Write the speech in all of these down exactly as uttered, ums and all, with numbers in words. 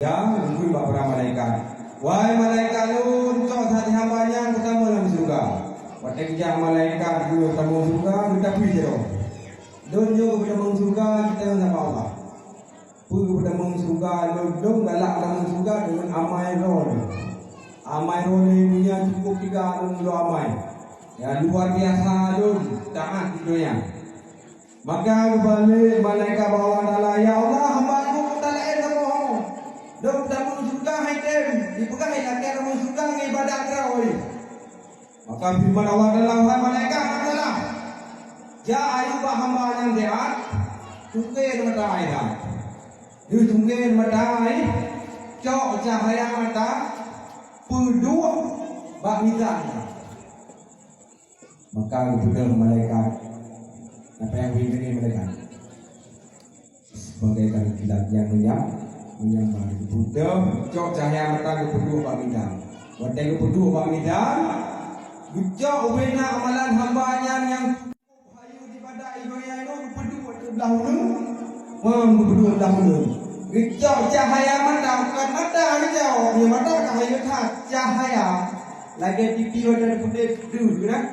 Ya, geukheun bak para malaikat, "Wahai malaikat lôn, cok sabe hamba nyan peutamong lam syeuruga." Watèe geujak malaikat geutamong syeuruga, geutapui sidroe. Lôn nyoe geupeutamong syeuruga, geutanyoe sama Allah. Peue geupeutamong syeuruga, lôn dong galak tamong syeuruga deungon amai droe lôn. Amai droe lôn nyan cukôp tiga lôn, lôn amai. Ya, luar biasa lôn taat di donya. Maka geubalek malaikat bak Allah Taala, "Ya Allah, hamba Lôn ka laén saboh, dong tamong syeuruga hai tem, dipeugah ilakèe tamong syeuruga ngon ibadat droe." Maka feureuman Allah Taala, "Wahai malaikat, hana masalah. Jak ayue bak hamba nyang taat, tungkèe mata ayah. Deuh tungkèe mata ayah, cok cahya mata, peuduek bak mizan." Maka geupeudong malaikat. Apa nyang geupeudong malaikat? Bagaikan kilat nyang menyambar, menyambar. Geupeudong, cok cahya mata geupeuduek bak mizan. Watèe geupeuduek bak mizan, geucok ubena amalan hamba nyan nyang hayeu ibadat di donya nyoe geupeuduek bak blah uneuen. Ngon geupeuduek blah uneuen. Geucok cahya mata, bukan mata geucok, nyoe mata ka hayeu that, cahya. Lagèe tipi watèe peureulèe deuh, kan?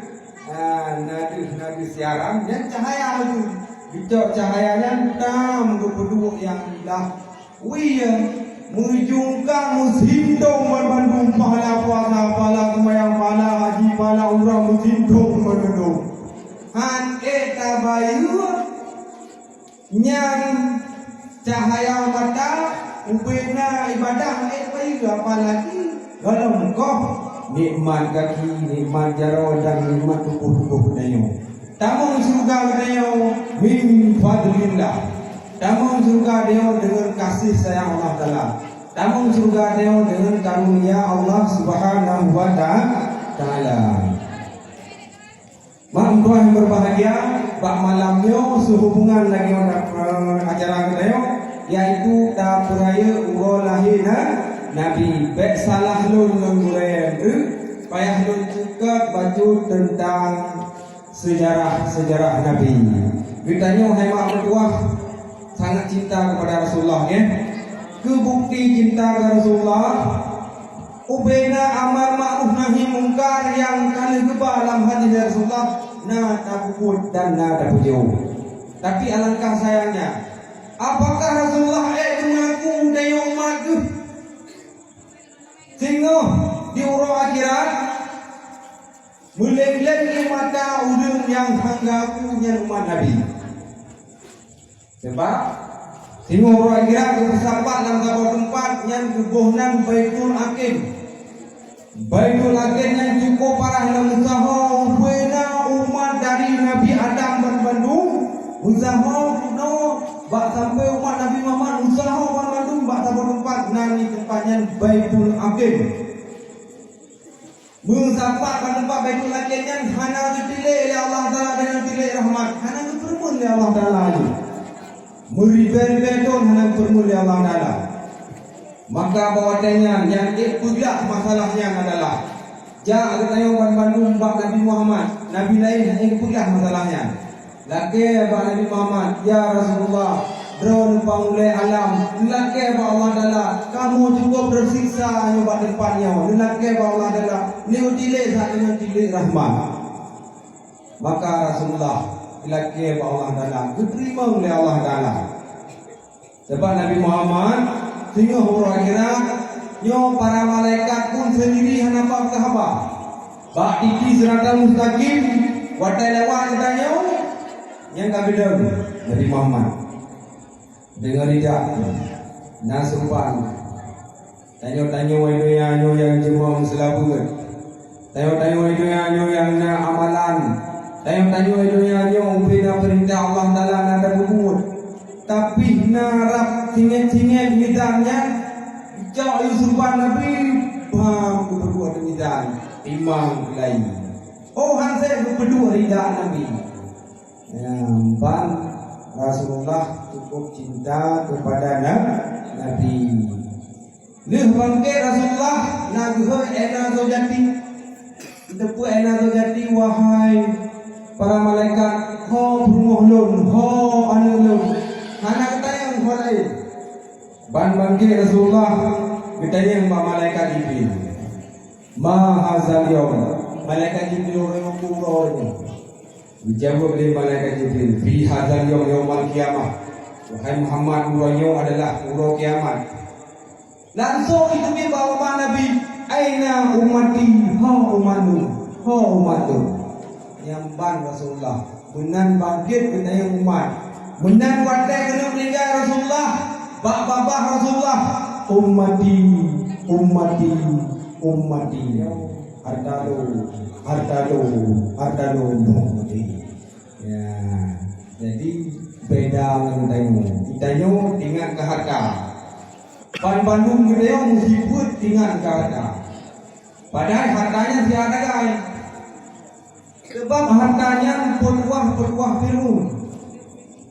Ah, na deuh, na deuh siaran, nyan cahya tu. Geucok cahya nyan tam geupeuduek nyang blah wie. Meujungka meusintong banmandum, pahala puasa, pahala seumayang, pahala haji, pahala umrah meusintong banmandum. Han ék tabayeue. Nyan cahya mata, ubena ibadat, ék bayeue, apalagi gohlom koh nikmat gaki, nikmat jaroe dan nikmat tuboh-tuboh geutanyoe. Tamong syeuruga geutanyoe min fadlillah. Tamong syeuruga geutanyoe deungon kasih sayang Allah Taala. Tamong syeuruga geutanyoe deungon karunia Allah Subhanahu wa ta-, Taala. Mak meutuah nyang berbahagia, bak malam nyoe seuhubungan lagèe ngon, eh, acara geutanyoe, yaitu tapeurayeuk uroe lahé na-, Nabi. Bèk salah lôn ngon gurèe Andrew, payah lôn cukôp bacut teuntang seujarah-seujarah Nabi. Geutanyoe hai mak meutuah sangat cinta kepada Rasulullah, nggih. Keu bukti cinta keu Rasulullah, ubena amar ma'ruf nahi mungkar nyang ka lheueh geuba lam hadis Rasulullah na tapeubuet dan na tapeujeuet. Tapi alangkah sayangnya, apakah Rasulullah ék meungaku geutanyoe umat geuh? Singoh di uroe akhirat, meuleng-leng lé mata ureueng nyang han geuaku nyan umat Nabi. Sabab singoh uroe akhirat geupeusapat lam saboh teumpat, nyan geuboh nan Baitul Aqim. Baitul Aqim nyan cukôp parah, na meusaho ubena umat dari Nabi Adam banmandum, meusaho keunoe bak sampoe umat Nabi Muhammad, meusaho banmandum bak saboh teumpat, nan di teumpat nyan Baitul Aqim. Meusapat bak teumpat Baitul Aqim nyan hana geutilék lé Allah Taala deungon tilék rahmat, hana geupeureumeun lé Allah Taala lé. Meuribèe-ribèe thôn hana geupeureumeun lé Allah Taala. Maka bak watèe nyan, nyang ék peugah masalah nyan adalah, jak geutanyoe banmandum bak Nabi Muhammad, nabi laén hana geupeugah masalah nyan. Lakèe bak Nabi Muhammad, "Ya Rasulullah, droeneuh panghulèe alam, neulakèe bak Allah Taala, kamoe cukôp teusiksa nyoe bak teumpat nyoe, neulakèe bak Allah Taala, neutilek that deungon tilek rahmat." Maka Rasulullah geulakèe bak Allah Taala, geuteurimong lé Allah Taala. Sabab Nabi Muhammad, singoh uroe akhirat, nyoe para malaikat pun seundiri hana peugah haba. Bak tipi Siratal Mustaqim, watèe lewat geutanyoe, nyang ka geudong Nabi Muhammad. Deungon rijak, na sumpan. Tanyoe-tanyoe donya nyoe nyang jeumong seulaweuet. Tanyoe-tanyoe donya nyoe nyang na amalan. Tanyoe-tanyoe donya nyoe ubena peurintah Allah Taala na tapeubuet. Tapi na rab singet-singet mizan nyan, cok yue sumpan Nabi, bang geupeuduek mizan, timang keulayi. Oh, han sép geupeuduek ridha Nabi. Ya, ban Rasulullah cukup cinta kepada Na-, Nabi. Lheueh bangkét Rasulullah, na geuhôi Ena Zaujati. Geuteupeue Ena Zaujati, "Wahai para malaikat, ho peurumoh lôn, ho aneuk lôn, hana geutanyong ho laén." Ban bangkét Rasulullah, geutanyong bak malaikat Jibril, "Ma hadzal yaum?" Malaikat Jibril uroe nyoe peue uroe nyoe? Geujaweueb lé malaikat Jibril, "Fi hadzal yaum yaumal qiyamah." Wahai Muhammad, uroe nyoe adalah uroe kiamat. Langsung jiteubiet bak umat Nabi, "Aina ummati, ho umat lôn, ho umat lôn?" Nyan ban Rasulullah, meunan bangkét geutanyong umat. Meunan watée keuneuk meuninggai Rasulullah, bak babah Rasulullah, "Ummati, ummati, ummati." Harta lôn, harta lôn, harta lôn, ummati. Ya, jadi beda ngon tanyoe. Tanyoe ingat keu harta. Ban bandum geutanyoe musibot ingat keu harta. Padahai harta nyan siat sagai. Sebab harta nyan peutuah-peutuah Fir'aun.